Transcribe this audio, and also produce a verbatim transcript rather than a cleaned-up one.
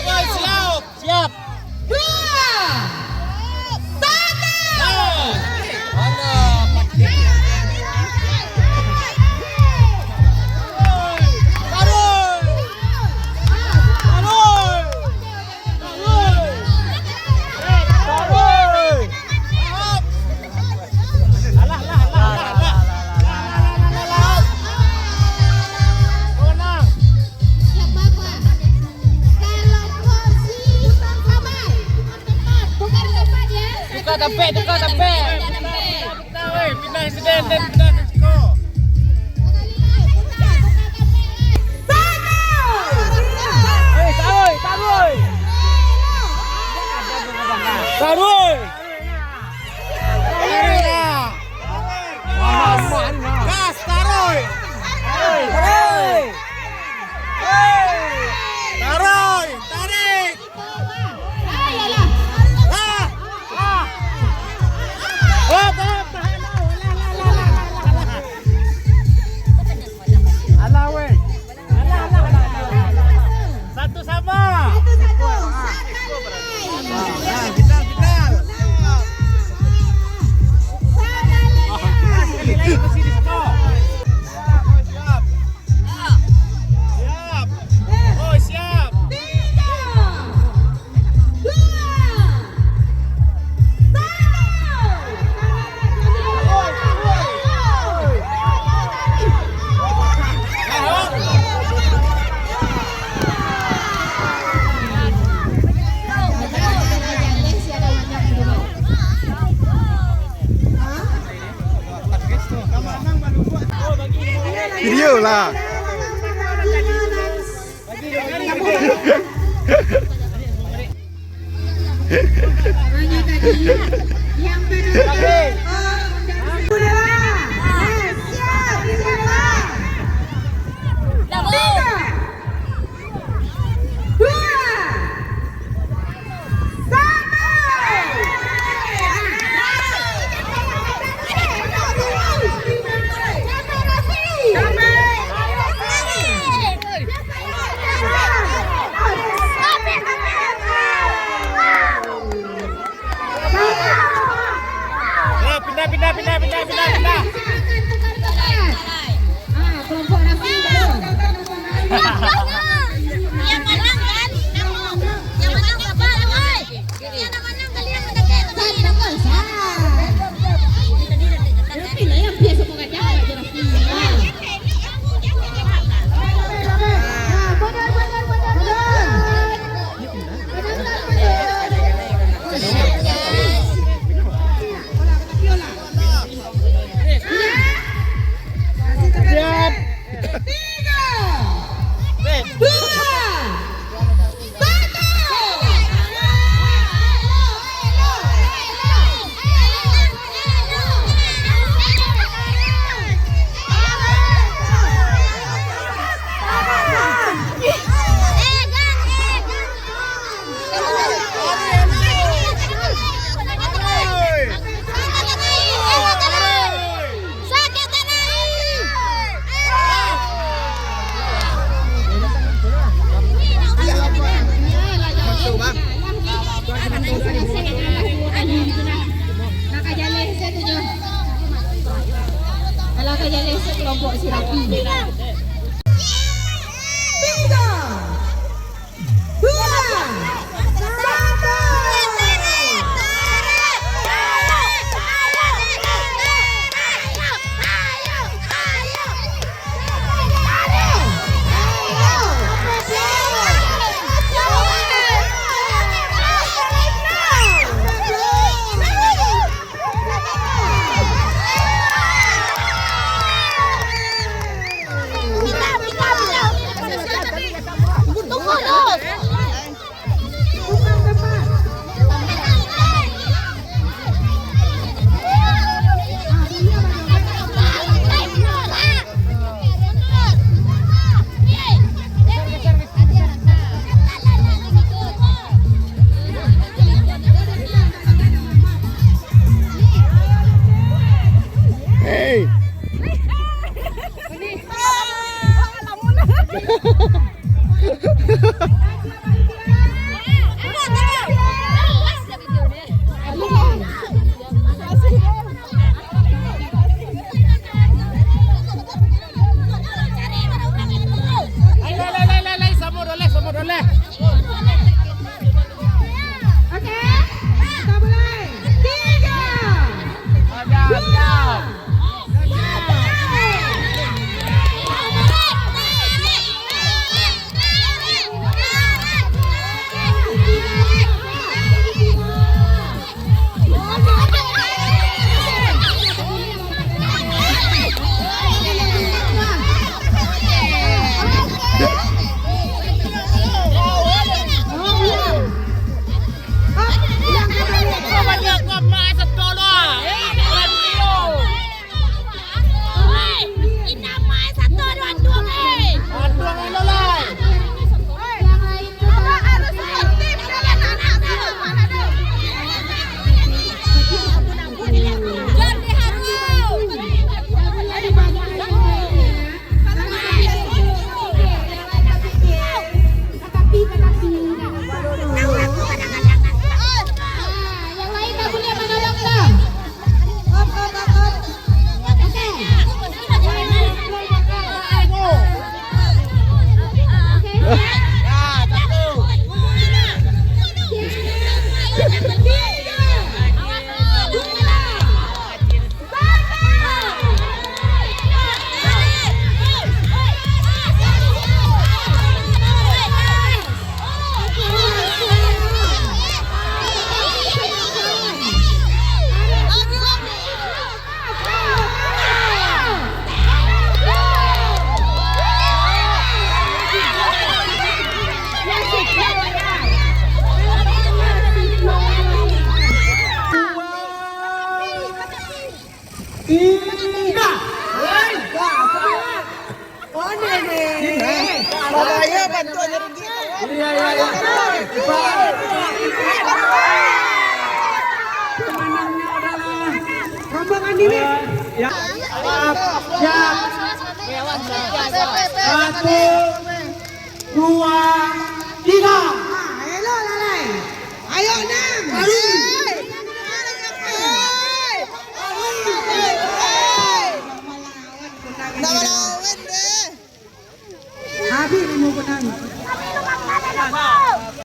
Siap. Siap. Dua. Satu. Taruih. Taruih. Taruih. Alah, alah, alah, alah, alah. Alah, alah, alah, alah. Tenang. Kalau posisi sabar. Tukar tempat, ya. Tukar tempat, tukar tempat. Tukar tempat. Pindah siko. Taruih, taruih, taruih. Taruih. Gas, taruih. Taruih. Tarik. Ah. Ah. Oh, tahan, tahan. Alah, weh. Satu sama. Satu-satu. Sama nilai. Ah, final, final. Sama nilai. Siap. Siap. Oh, siap. Tiga. Dua. Video lah. Hanya tadi yang kedua. Tiga. Dua. Pindah, pindah, pindah, pindah, pindah, pindah. Ah, kelompok nasi. Yang menang kan? Yang menang apa, oi? Yang menang kalian mendekat. Tapi lah yang biasa bukan jawab je lah. Siap. Tiga. Dua. Alah ka jaleh se kelompok si Rapi. Tiga. Hei. Iya, iya, iya. Cepat. Pemenangnya adalah rombongan ini. Ya. Siap, siap. Satu, dua, tiga. Ah, elok lah, lai. Ayo, enam.